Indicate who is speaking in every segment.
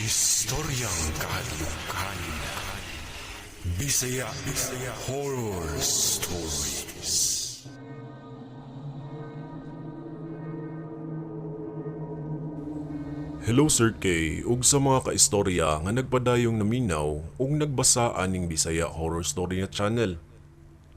Speaker 1: Istoryang kahadlukan. Bisaya Horror Stories.
Speaker 2: Hello, Sir K, ug sa mga kaistorya nga nagpadayong naminaw ug nagbasa aning Bisaya Horror Story na channel.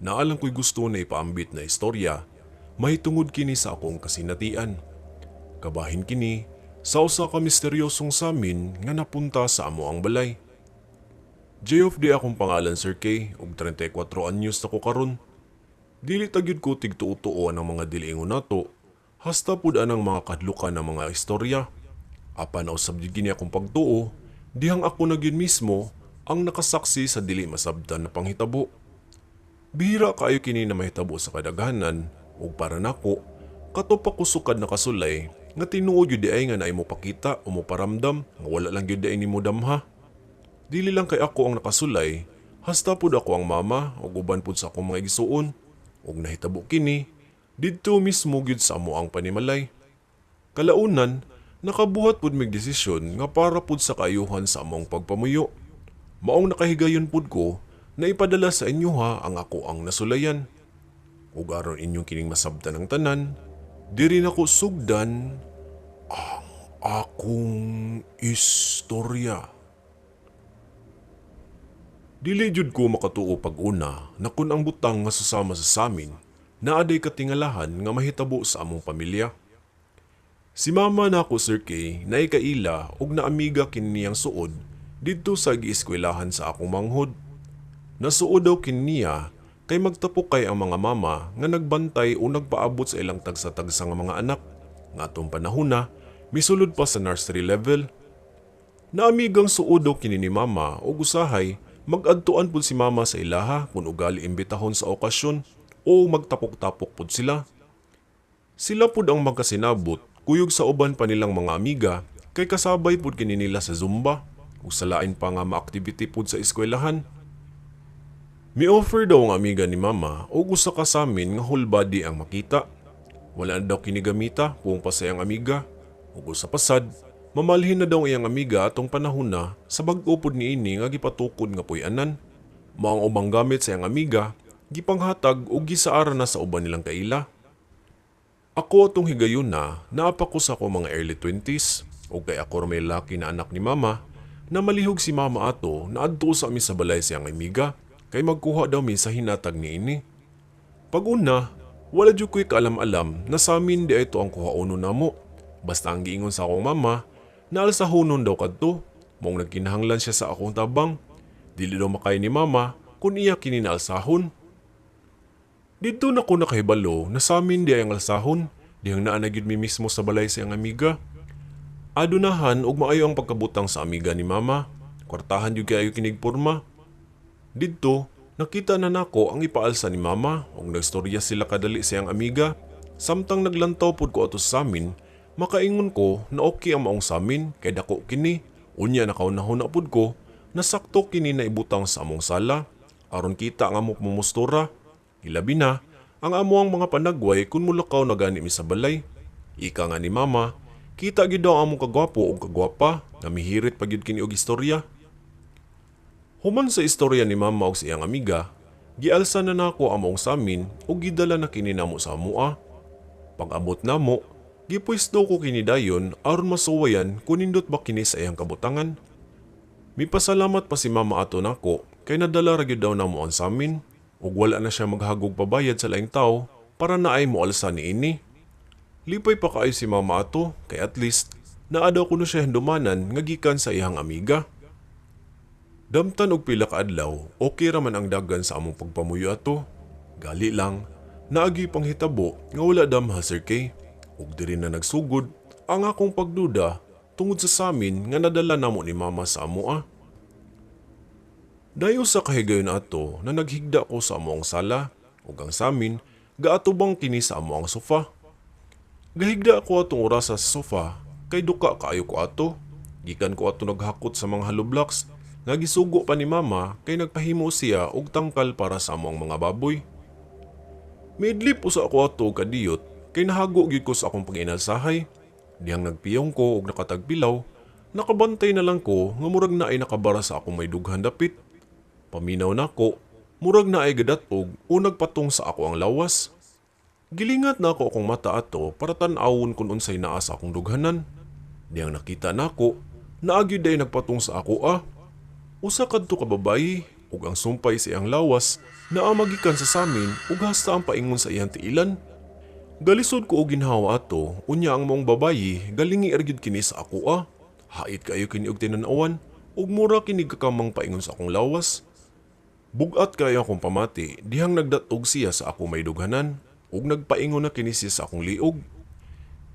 Speaker 2: Naalang ko'y gusto na ipaambit na istorya, mahitungod kini sa akong kasinatian. Kabahin kini sa usa ka misteryosong samin nga napunta sa amo ang balay. J.O.D. akong pangalan, Sir K, ug 34 anyos na ko karon. Dili ta gyud ko tigtuo-tuo ang mga diliingon nato, hasta pud anang mga kadlukan ng mga istorya. Apan nausab gyud kini akong pagtuo, dihang ako na gyud mismo ang nakasaksi sa dili masabtan na panghitabo. Bihira kaayo kini na mahitabo sa kadaghanan ug para nako, kato pa ko sukad nakasulay nga tinuod gyud diay nga naay mopakita o moparamdam nga wala lang gyud diay nimo damha. Dili lang kay ako ang nakasulay, hasta pud ako ang mama ug uban pud sa akong mga igsuon. Ug nahitabo kini didto mismo gyud sa amo ang panimalay. Kalaunan, nakabuhat pud mig desisyon nga para pud sa kaayuhan sa among pagpamuyo. Maong nakahigayon pud ko na ipadala sa inyo ha ang ako ang nasulayan. Ug aron inyong kining masabtan ang tanan, diri nako sugdan ang akong istorya. Dili jud ko makatuo pag-una na kun ang butang nga susama sa samin naa day katingalahan nga mahitabo sa among pamilya. Si mama nako, Sir K, naay kaila ug naamiga kini niyang suod didto sa gieskwelahan sa akong manghod. Nasuod daw kini niya kay magtapok kay ang mga mama nga nagbantay o nagpaabot sa ilang tagsa-tagsa nga mga anak nga atong panahon na misulod pa sa nursery level. Naamigang suod daw kini ni mama ug usahay mag-adtuan pud si mama sa ilaha kung ugali imbitahon sa okasyon o magtapok-tapok pud sila. Sila pud ang magkasinabot kuyog sa uban pa nilang mga amiga kay kasabay pud kini nila sa Zumba ug sa lain pa nga ma-activity pud sa eskwelahan. Mi-offer daw ang amiga ni mama og usa ka samin nga whole body ang makita. Wala na daw kini gamita puong pa sa iyang amiga. Ug usa pa sad, mamalhin na daw ang iyang amiga atong panahon na sa bag-o pud niini nga gipatukod nga puy-anan. Mao ang ubang gamit sa iyang amiga gipanghatag og gisaara na sa uban nilang kaila. Ako atong higayon na naa pa ko sa ako mga early 20s ug kay ako ra may laki na anak ni mama na malihog si mama ato na adto sa mi sa balay sa iyang amiga kay magkuha daw mi sa hinatag niini. Pag-una, wala jud ko'y kaalam-alam na sa amin di ito ang kuhaonon namo. Basta ang giingon sa akong mama, na alsahonon daw kadto, mong nagkinahanglan siya sa akong tabang. Dili daw makaya ni mama kung iya kini na alsahon. Didto na ko nakahibalo na sa amin di ay ang alsahon, dihang naa na gyud mi mismo sa balay sa iyang amiga. Adunahan og maayo ang pagkabutang sa amiga ni mama, kwartahan gyud kaayo kinig porma. Didto, nakita na nako ang ipaalsa ni mama ug nagstorya sila kadali sa iyang amiga. Samtang naglantaw pud ko ato sa samin, makaingon ko na okay ang maong samin kay dako kini. Unya nakaunahuna pud ko na sakto kini na ibutang sa among sala aron kita nga mo mumustura. Ilabi na ang amoang mga panagway kun mulakaw na gani mi sa balay. Ika nga ni mama, kita gyud daw ang among kagwapo og kagwapa nga mihirit pa gyud kini og istorya. Human sa istorya ni mama og sa iyang amiga, gialsa na nako ang maong samin ug gidala na kini namo sa amoa. Pag-abot namo, gipwesto ko kini dayon aron masuwayan kun nindot ba kini sa iyang kabutangan. Mipasalamat pa si mama ato nako kay nadala ra gyud daw namo ang samin ug wala na siya maghagog pabayad sa laing tawo para naay moalsa niini. Lipay pa kaayo si mama ato kay at least naa daw kuno siya hindumanan nga gikan sa iyang amiga. Damtan og pila ka adlaw, okay ra man ang dagan sa among pagpamuyo ato. Gali lang, naagi panghitabo nga wala damha, Sir K. Ug diri na nagsugod ang akong pagduda tungod sa samin nga nadala namo ni mama sa amoa. Dayo sa kahigayon ato na naghigda ko sa amoang sala ug ang samin gaatubang kini sa amoang sofa. Gahigda ako atong orasa sa sofa kay duka kaayo ko ato. Gikan ko ato naghakot sa mga hollow blocks nga gisugo pa ni mama kay nagpahimo siya og tangkal para sa among mga baboy. Miidlip usa ako ato og kadiyot kay nahago gyud ko sa akong pag-inalsahay. Dihang nagpiyong ko og nakatagpilaw, Nakabantay na lang ko nga murag naay nakabara sa akong may dughan dapit. Paminaw nako, murag naay gadatog o nagpatong sa ako ang lawas. Gilingat nako akong mata ato para tan-awon kung unsay naa sa akong dughanan. Diyang nakita nako, naa gyud diay nagpatong sa ako ah. Usa kadto ka babayi ug ang sumpay sa iyang lawas naa magikan sa samin ug hasta ang paingon sa iyang tiilan. Galisod ko og ginhawa ato, unya ang maong babayi galingi ra gyud kini sa ako ah. Hait kaayo kini og tinan-awan ug mura kini kakamang paingon sa akong lawas. Bugat kaayo akong pamati dihang nagdatog siya sa ako may dughanan ug nagpaingon na kini siya sa akong liog.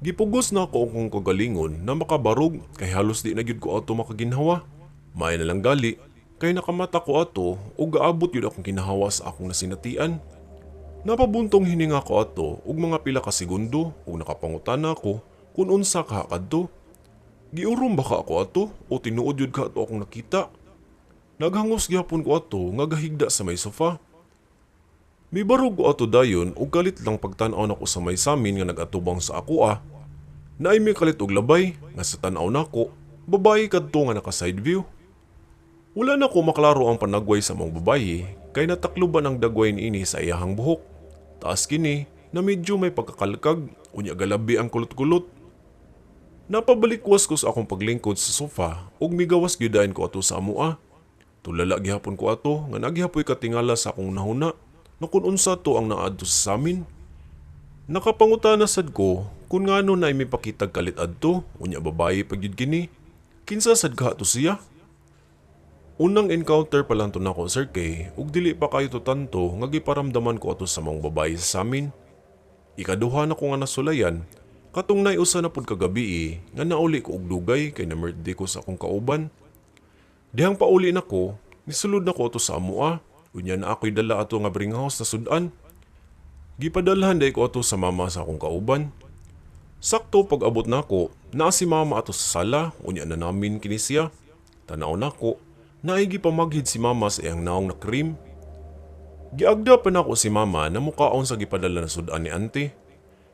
Speaker 2: Gipugos na ako akong kagalingon na makabarog kay halos di na gyud ko ato makaginhawa. May na lang gali kay nakamata ko ato ug gaabot gyud akong kinahawa sa akong nasinatian. Napabuntong hininga ko ato ug mga pila ka segundo ug nakapangutana ko kung unsa kaha kadto. Giurom ba ka ako ato o tinuod yun ka ato akong nakita? Naghangos gyapon ko ato nga gahigda sa may sofa. Mibarog ko ato dayon ug kalit lang pagtan-aw nako sa may samin nga nagatubang sa ako ah. Naay mikalit og labay nga sa tan-aw nako, babayi kadto nga naka side view. Wala na ko maklaro ang panagway sa maong babayi kay natakluban ang dagway niini sa iyahang buhok. Taas kini na medyo may pagkakalkag, unya galabi ang kulot-kulot. Napabalikwas ko sa akong paglingkod sa sofa ug migawas gyud ko ato sa amoa. Tulala gihapon ko ato nga nagihapoy katingala sa akong nahuna na kung unsa to ang naadto sa samin. Nakapangutana sad ko kung ngano na may pakitag kalit adto, unya babayi pa gyud kini. Kinsa sad ka to siya? Unang encounter pa lang to nako, Sir K, ug dili pa kayo to tanto nga giparamdaman ko ato sa maong babayi sa samin. Ikaduha na ko nga nasulayan, katong naiusa na pud kagabi nga nauli ko og dugay kay na birthday ko sa akong kauban. Dihang pauli nako, nisulod na ko ato sa amoa, unya na ako'y dala ato nga bring house na sudan. Gipadalhan day ko ato sa mama sa akong kauban. Sakto pag abot nako, naa si mama ato sa sala, unya na namin kini siya. Tanaw nako, naay gipamaghid si mama sa iyang naong na cream. Giagda pa nako si mama na mukaon sa gipadala na sudan ni auntie.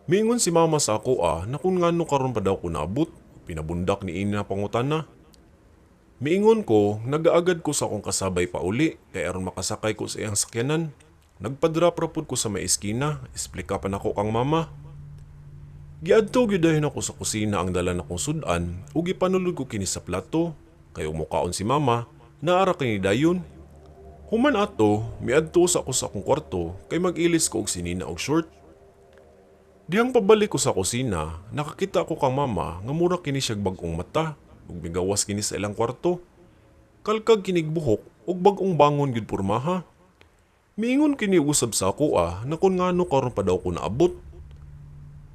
Speaker 2: Miingon si mama sa ako ah na kung ngano karon pa daw ko naabot, pinabundak ni ini na pangutana. Miingon ko, nagaagad ko sa akong kasabay pa uli, kay aron makasakay ko sa iyang sakyanan. Nagpa-drop ra pud ko sa may eskina, esplika pa nako kang mama. Giadto gyud dayon ako sa kusina ang dala nakong sudan ug gipanulod ko kini sa plato. Kay mukaon si mama, naara kini dayon. Human ato, miadto sa ako sa akong kwarto kay mag-ilis ko og sinina og short. Dihang pabalik ko sa kusina, nakakita ko kang mama nga mura kini siyag bag-ong mata ug migawas kini sa ilang kwarto. Kalkag kinig buhok ug bag-ong bangon gyud pormaha. Miingon kini usab sa ako ah na kung ngano karon pa daw ko naabot.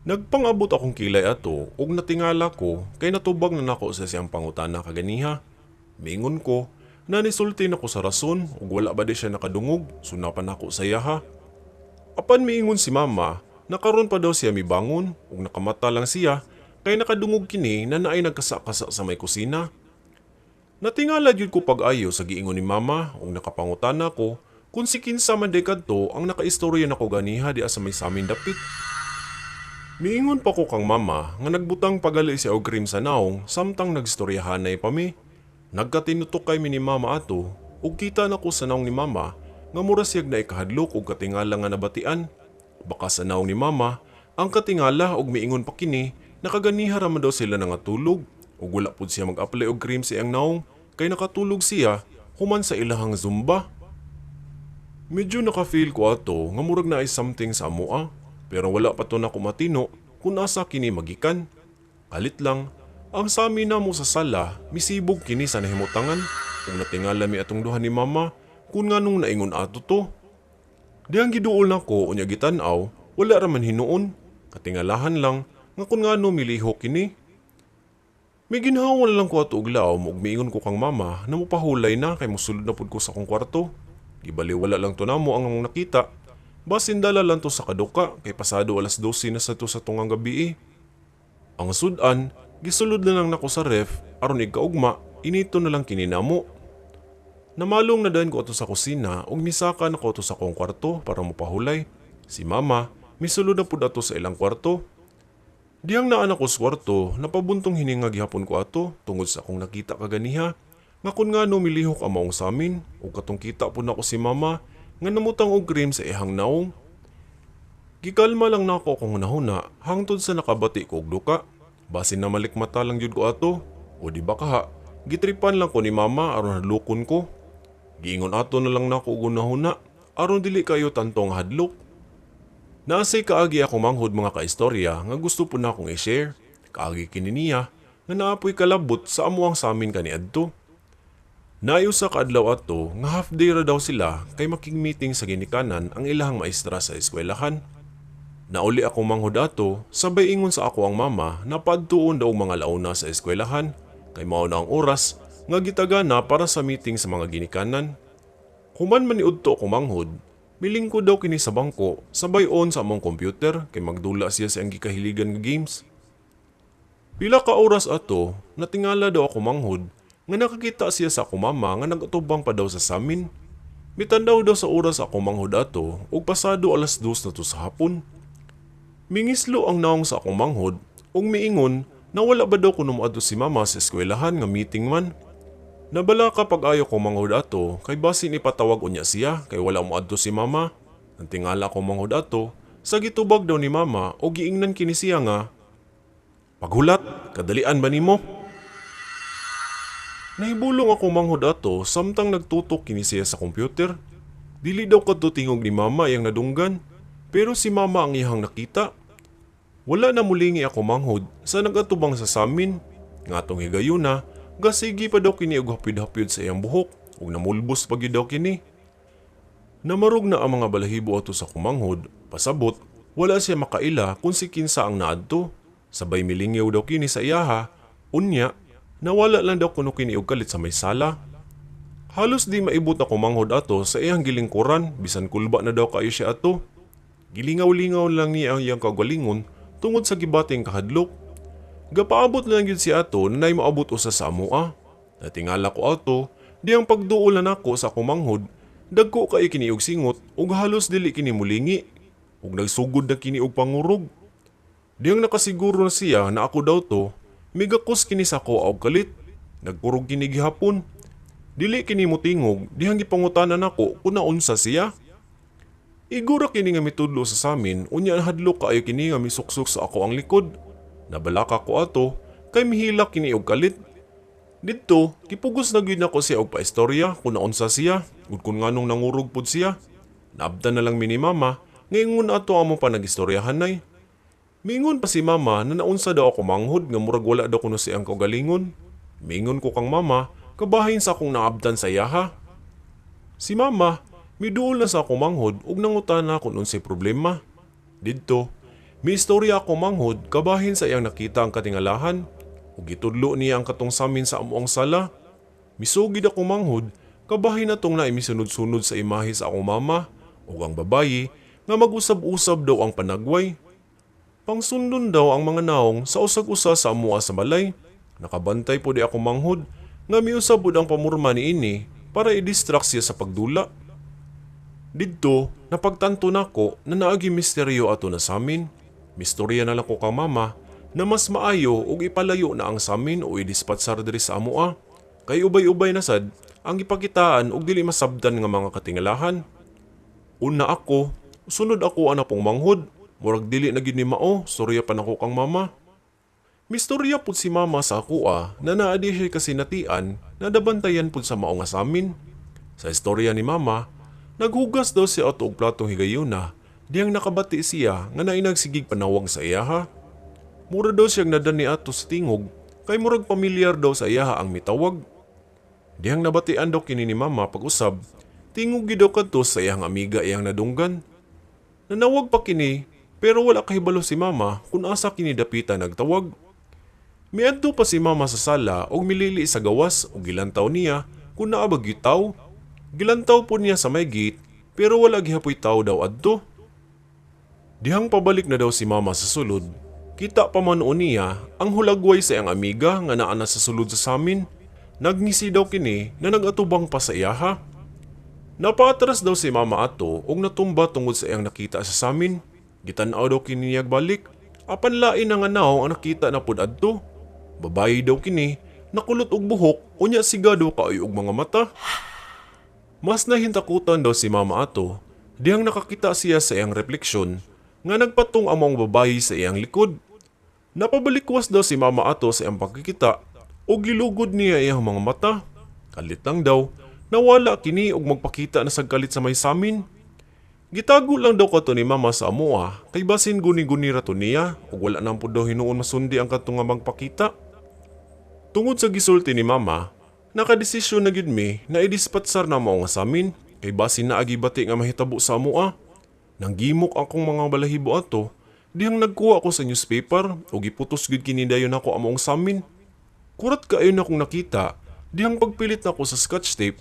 Speaker 2: Nagpangabot akong kilay ato ug natingala ko kay natubag na nako sa siyang pangutana kaganiha. Miingon ko na nisulti nako sa rason ug wala ba di siya nakadungog, sunapan nako sa iyaha. Apan miingon si mama na karon pa daw siya mibangon ug nakamata lang siya kay nakadungog kini na naay nagkasa-kasa sa may kusina. Natingala gyud ko pag-ayo sa giingon ni mama ug nakapangutana ko kung si kinsa man day kadto ang nakaistorya nako ganiha di sa may samin dapit. Miingon pa ko kang mama nga nagbutang pagali siya og cream sa naong samtang nagstoryahanay pa mi. Nagkatinutok kay mi ni mama ato ug kita nako sa naong ni mama nga mura siyag naikahadlok og katingala nga nabatian. Baka sa naong ni mama ang katingala ug miingon pa kini nakaganiha ra man daw sila nangatulog ug wala pud siya mag-apply og cream sa iyang naong kay nakatulog siya human sa ilahang zumba. Medyo naka-feel ko ato nga murag naay something sa amoa, pero wala pa to nako matino kung asa kini magikan. Kalit lang, ang sami namo sa sala misibog kini sa nahimutangan ug natingala mi atong duha ni mama kung nganong naingon ato to. Dihang giduol nako unya gitan-aw, wala ra man hinuon. Katingalahan lang nga kung ngano milihok kini. May ginhawa na lang ko ato og laom ug miingon ko kang mama na mopahulay na kay mosulod na pud ko sa akong kwarto. Gibaliwala lang to namo ang among nakita. Basin dala lang to sa kaduka kay pasado alas 12 na sa to sa tungang gabi. Ang sudan, gisulod na lang nako sa ref aron igkaugma, inito na lang kini namo. Namalong na dayon ko ato sa kusina ug misaka na ko ato sa akong kwarto para mopahulay. Si mama, misulod na pud ato sa ilang kwarto. Dihang naa na ko sa kwarto, napabuntong hininga gihapon ko ato tungod sa akong nakita kaganiha. Nga kun ngano milihok ang maong samin, ug katong kita po nako si mama nga namutang og cream sa ihang naong. Gikalma lang nako akong hunahuna hangtod sa nakabati ko og duka. Basin na malikmata lang jud ko ato, o di ba kaha, gitripan lang ko ni mama aron hadlokon ko. Giingon ato na lang nako og hunahuna aron dili kayo tantong hadlok. Naasay kaagi ako manghod, mga kaistorya, nga gusto po na akong i-share. Kaagi kini niya nga naapoy kalabot sa amuang samin kaniadto. Naay usa ka adlaw ato nga half day ra daw sila kay makig-meeting sa ginikanan ang ilahang maestra sa eskwelahan. Nauli ako manghod ato, sabay ingon sa ako ang mama na padtuon daw mga launa sa eskwelahan kay mao na ang oras nga gitagana para sa meeting sa mga ginikanan. Human man ni udto ako manghod, milingkod daw kini sa bangko sabay on sa among computer kay magdula siya sa iyang gikahiligan nga games. Pila ka oras ato, natingala daw ako manghod nga nakakita siya sa ako mama nga nagatubang pa daw sa samin. Mitandaw daw sa oras ako manghod ato ug pasado 2:00 na to sa hapon. Mingislo ang naong sa akong manghod ug miingon na wala ba daw kuno moadto si mama sa eskwelahan nga meeting man. Nabalaka pag-ayo ko manghod ato kay basin ipatawag unya siya kay wala moadto si mama. Ang tingala ko manghod ato sa gitubag daw ni mama o giingnan kini siya nga, "Paghulat, kadalian ba nimo?" Nahibulong ako manghod ato samtang nagtutok kini siya sa computer. Dili daw kadto tingog ni mama iyang nadunggan, pero si mama ang iyang nakita. Wala na mulingi ako manghod sa nagatubang sa samin. Nga atong higayuna, gasigi pa daw kini og hapid-hapid sa iyang buhok ug namulbos pa gyud daw kini. Namarog na ang mga balahibo ato sa kumanghod, pasabot, wala siya makaila kung si kinsa ang naadto. Sabay milingiw daw kini sa iyaha, unya, nawala lang daw kuno kini og kalit sa may sala. Halos di maibot ako manghod ato sa iyang gilingkuran, bisan kulba na daw kayo siya ato. Gilingaw-lingaw lang niya ang iyang kagalingon tungod sa gibating kahadlok. Gapaabot lang gyud siya ato na nay maabot usa sa amoa. Natingala ko ato, di ang pagduol na nako sa kumanghod, dagko kay kini og singot ug halos dili kini mulingi. Ug nagsugod na kini og pangurog. Diyang nakasiguro na siya na ako daw to, migakos kini sa ako og kalit. Nagkurog kini gihapon. Dili kini mutingog, dihang gipangutanan nako kung naunsa siya. Igura kini nga mitudlo sa samin, unya nahadlok kaayo kini nga misuksok sa ako ang likod. Nabalaka ko ato, kay mihilak kini og kalit. Didto, gipugos na gyud nako siya og paistorya kung naunsa siya, ug kung nganong nangurog pud siya. Naabtan na lang mi ni mama, ngayon ato amo pa nagistoryahan nay. Mingon pa si mama na naunsa daw ako manghod nga murag wala daw kuno siyang kaugalingon. Mingon ko kang mama, kabahin sa akong naabtan sa iyaha. Si mama, miduol na sa akong manghod ug nangutana kung unsay problema. Didto, miistorya ako manghod kabahin sa iyang nakita ang katingalahan ug gitudlo niya ang katong samin sa amoang sala. Misugid ako manghod kabahin atong naay misunod-sunod sa imahe sa akong mama ug ang babayi nga mag-usab-usab daw ang panagway. Pangsundon daw ang mga naong sa usag-usa sa amoa sa balay. Nakabantay po di ako manghod nga miusab pud ang pamurma niini para i-distract siya sa pagdula. Didto, napagtanto nako na naagi misteryo ato na samin. Mistorya na lang ko kang mama na mas maayo og ipalayo na ang samin o idispatsar diri sa amoa. Kay ubay-ubay na sad ang gipakitaan og dili masabdan nga mga katingalahan. Una ako, sunod ako ana pong manghod. Murag dili na gyud ni mao, storya pa nako kang mama. Mistorya pud si mama sa akoa na naa di siya kasinatian na nabantayan pud sa mao nga samin. Sa istorya ni mama, naghugas daw siya ato og platong higayuna, diyang nakabati siya nga naay nagsigig panawag sa iyaha. Mura daw siyang nadani ato sa tingog, kay murag pamilyar daw sa iyaha ang mitawag. Dihang nabatian daw kini ni mama pag-usab, tingog gid daw kadto sa iyang amiga iyang nadunggan. Nanawag pa kini, pero wala kahibalo si mama kung asa kini dapita nagtawag. Miadto pa si mama sa sala og milili sa gawas ug gilantaw niya kung naa ba gyud tawo. Gilantaw po niya sa may gate pero wala gihapoy tawo daw adto. Dihang pabalik na daw si mama sa sulod, kita pa man niya ang hulagway sa iyang amiga nga naa na sa sulod sa samin. Nagngisi daw kini na nagatubang pa sa iyaha. Napaatras daw si mama ato og natumba tungod sa iyang nakita sa samin. Gitan-aw daw kini niyag balik. Apan lain na nga nawong ang nakita na pud adto. Babayi daw kini, nakulot og buhok, unya sigado kaayo og mga mata. Mas nahintakutan daw si mama ato, dihang nakakita siya sa iyang refleksyon nga nagpatong ang maong babayi sa iyang likod. Napabalikwas daw si mama ato sa iyang pagkikita ug gilugod niya iyang mga mata. Kalit lang daw, nawala kini og magpakita na sa kalit sa may samin. Gitago lang daw kato ni mama sa amoa kay basin guni-guni ra to niya ug wala na pud daw hinuon masundi ang kadto nga magpakita. Tungod sa gisulti ni mama, nakadesisyon na gyud mi na idispatsar na mao nga samin kay basin naagi bati nga mahitabo sa amoa. Nanggimok akong mga balahibo ato, dihang nagkuha ko sa newspaper ug giputos gyud kini dayon nako among samin. Kurat kaayo na akong nakita, dihang pagpilit nako sa scotch tape,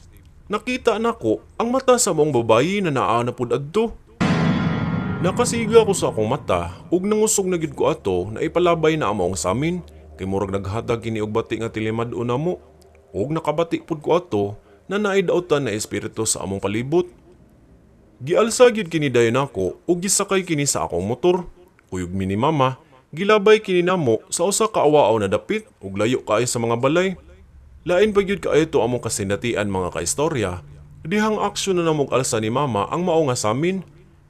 Speaker 2: nakita nako ang mata sa maong babayi na naa na pud adto. Nakasiga ko sa akong mata ug nangusog na gyud ko ato na ipalabay na ang maong samin kay murag naghatag kini og bati nga tilimad-on namo ug nakabati pud ko ato na naay dautan na espiritu sa among palibot. Gialsa gyud kini dayon nako ug gisakay kini sa akong motor. Kuyog mi ni mama, gilabay kini namo sa usa ka awaaw na dapit ug layo kaayo sa mga balay. Lain pa gyud kaayo to among kasinatian, mga kaistorya. Dihang aksyon na namog alsa ni mama ang mao nga samin.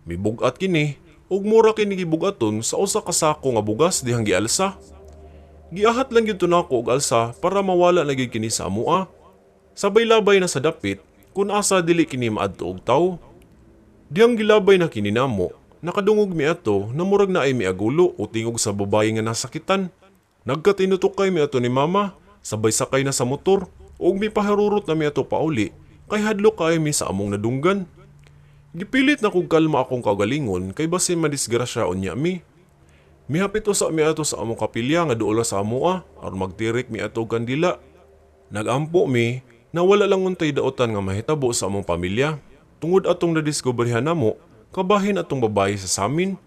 Speaker 2: Mibugat kini ug mura kini gibugaton sa usa ka sako nga bugas dihang gialsa. Giahat lang gyud to nako og alsa para mawala na gyud kini sa amoa. Sabay labay na sa dapit kun asa dili kini maadto og tawo. Dihang gilabay na kini namo, nakadungog mi ato na murag naay miagulo o tingog sa babaye nga nasakitan. Nagkatinutukay mi ato ni mama, sabay sakay na sa motor, ug mipaharurot na mi ato pauli, kay hadlok kaayo mi sa among nadunggan. Gipilit na kog kalma akong kaugalingon kay basin madisgrasya unya mi. Mihapit usa mi ato sa among kapilya nga duol sa amoa aron magtirik mi ato og kandila. Nagampo mi na wala lang untay daotan nga mahitabo sa among pamilya. Tungod atong nadiskubrihan namo, kabahin atong babae sa samin.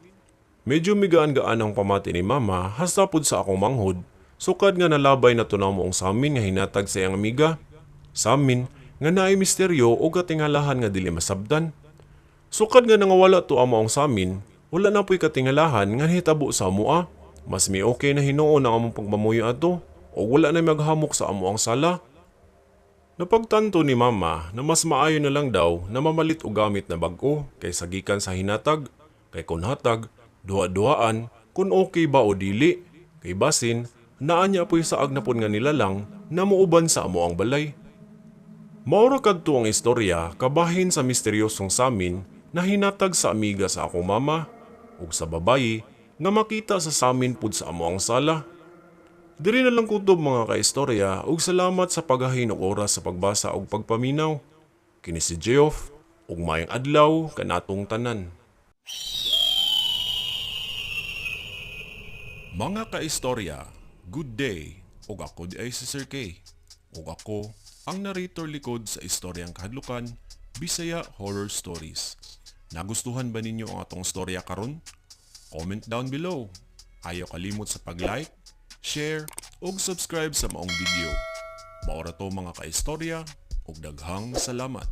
Speaker 2: Medyo migaan-gaan ang pamati ni mama hasta pud sa akong manghod. Sukad nga nalabay na to namo ang samin nga hinatag sa iyang amiga. Samin nga naay misteryo o katingalahan nga dili masabtan. Sukad nga nangawala to amo ang samin, wala na po'y katingalahan nga hitabo sa amoa. Mas mi okay na hinuon ang among pagmamuyo ato o wala na maghamok sa amo ang sala. Napagtanto ni mama na mas maayo na lang daw na mamalit og gamit na bag-o kaysa gikan sa hinatag, kay kun hatag, duha-duhaan kung okay ba o dili, kay basin naa niya po'y saag na pud nga nilalang na muuban sa amo ang balay. Maura kadto ang istorya kabahin sa misteryosong samin na hinatag sa amiga sa akong mama ug sa babayi nga makita sa samin pud sa amo ang sala. Diri na lang kutob, mga kaistorya, ug salamat sa paghahin og oras sa pagbasa ug pagpaminaw. Kini si Geoff ug maayong adlaw kanatong tanan. Mga kaistorya, good day. Ug ako diay si Sir K. Ug ako ang narrator likod sa istoryang kahadlukan, Bisaya Horror Stories. Nagustuhan ba ninyo ang atong storya karon? Comment down below. Ayaw kalimot sa pag-like, share, ug subscribe sa maong video. Maora to, mga kaistorya, ug daghang salamat.